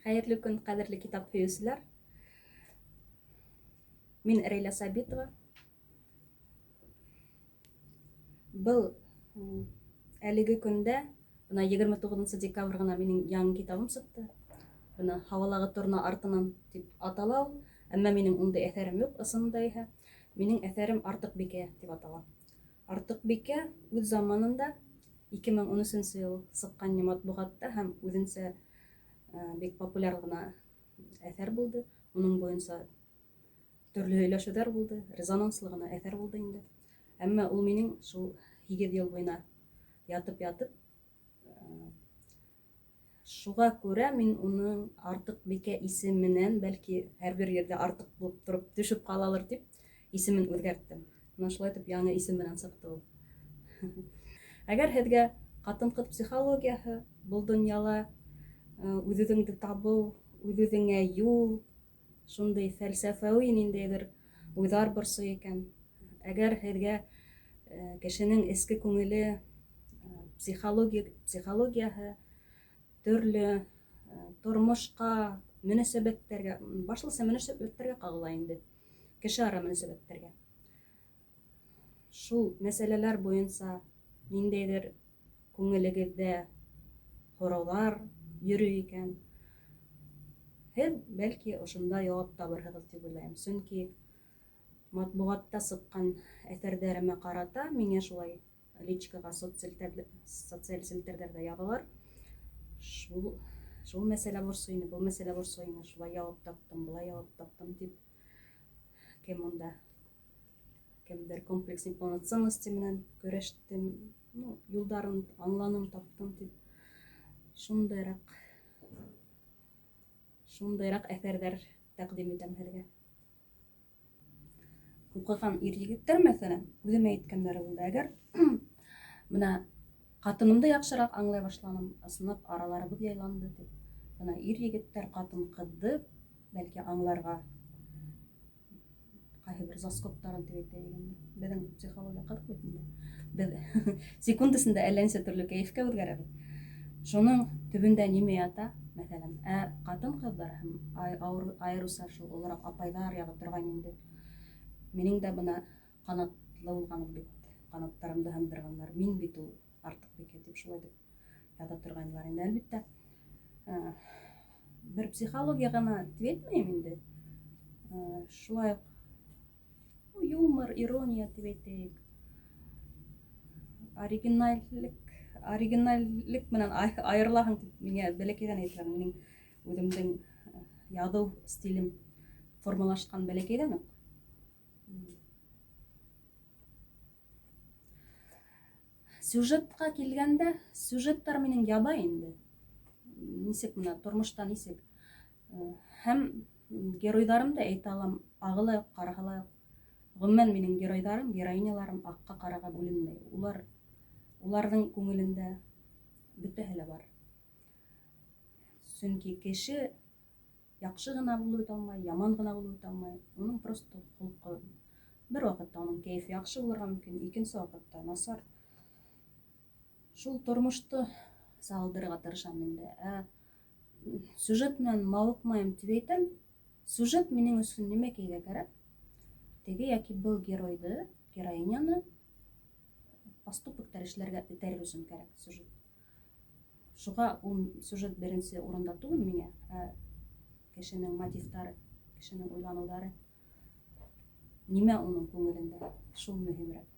Хәйерле көн, ҡәҙерле китап һөйөүселәр. Мин Рәйлә Сабитова. Был әлеге көндә, бына 29 декабрь ғына минең яңы китабым сыҡты. Бына Һауалағы торна артынан тип атала ул. Әммә минең ундай әҫәрем юҡ, ысынында иһә. Минең әҫәрем Артыҡ бикә тип атала. Артыҡ бикә үҙ заманында 2013 йыл сыҡҡан матбуғатта һәм үҙенсә бик популяр ғына әҫәр булды. Уның буйынса төрлө һөйләшеүҙәр булды, резонанслы ғына әҫәр булды инде. Әммә ул минең шул 8 йыл буйына ятып-ятып Шуға күрә мин уның Артыҡ бикә исеменән, бәлки, һәрбер ерҙә артыҡ булып тороп төшөп ҡалалыр тип, исемен үҙгәрттем. Менә шулай итеп яңы исем менән сыҡты ул. Әгәр һеҙгә ҡатын-ҡыҙ психологияһы, был донъяла үҙ-үҙеңде табыу, үҙ-үҙеңә юл, шундый фәлсәфәүи ниндәйҙер уйҙар борсой икән, әгәр һеҙгә кешенең эске күңеле, психологик, психологияһы, төрлө тормошҡа, мөнәсәбәттәргә, башлыса мөнәсәбәттәргә ҡағыла инде, кеше ара мөнәсәбәттәргә. Шул мәсьәләләр буйынса ниндәйҙер күңелегеҙҙә һорауҙар йөрөй икән, һеҙ, бәлки, ошонда яуап табырһығыҙ тип уйлайым. Сөнки матбуғатта сыҡҡан әҫәрҙәремә ҡарата миңә шулай личкаға социаль селтәрҙәрҙә яҙалар. Шул, шул мәсьәлә борсой ине, был мәсьәлә борсой ине, шулай яуап таптым, былай яуап таптым тип. Кем унда кемдер комплекс неполноценности менән көрәштем, ну, юлдарын аңланым, таптым тип. Шундайраҡ шундайраҡ әҫәрҙәр тәҡдим итәм һеҙгә. Уҡыған ир-егеттәр, мәҫәлән, үҙемә әйткәндәре булды, әгәр бына ҡатынымды яҡшыраҡ аңлай башланым, ысынлап араларыбыҙ яйланды тип. Бына ир-егеттәр ҡатын-ҡыҙҙы бәлки аңларға ҡайһы бер заскоктарын тип әйтәйек инде. Беҙҙең психология ҡыҙыҡ бит инде. Беҙ секунд эсендә әллә нисә төрлө кәйефкә үҙгәрәбеҙ. Шуның төбөндә нимә ята, мәҫәлән, ә ҡатын-ҡыҙҙар һәм айырыуса шул олораҡ апайҙар яҙа торған инде. Минең дә бына ҡанатлы булғаным бит, ҡанаттарымды һындырғандар. Мин бит ул артыҡ бикә тип шулай дип яҙа торғайнылар инде, әлбиттә. Бер психология ғына тип әйтмәйем инде. Шулай уҡ юмор, ирония тип әйтәйек. Оригинальлек, оригинальлек менән айырылаһың тип миңә бәләкәйҙән әйтелә. Минең үҙемдең яҙыу стилем формалашҡан бәләкәйҙән үк. Сюжетҡа килгәндә, сюжеттар минең яба инде. Нисек менә тормошта нисек. Һәм геройҙарым да әйтә алам, ағы ла юҡ, ҡараһы ла юҡ. Ғөмүмән, минең геройҙарым, героиняларым аҡҡа ҡараға бүленмәй. Улар уларҙың күңелендә бөтәһе лә бар. Сөнки кеше яҡшы ғына булып бөтә алмай, яман ғына булып бөтә алмай. Уның просто холҡо бер ваҡытта уның кәйефе яҡшы булырға мөмкин, икенсе ваҡытта насар. Шул тормошто сағылдырырға тырышам инде. Ә сюжет менән мауыҡмайым тип әйтәм. Сюжет минең өсөн нимәкәйгә кәрәк? Теге йәки был геройҙы, героиняны поступоктар эшләргә этәрер өсөн кәрәк сюжет. Шуға ул сюжет беренсе урында түгел миңә, ә кешенең мотивтары, кешенең уйланыуҙары. Нимә уның күңелендә, шул мөһимерәк.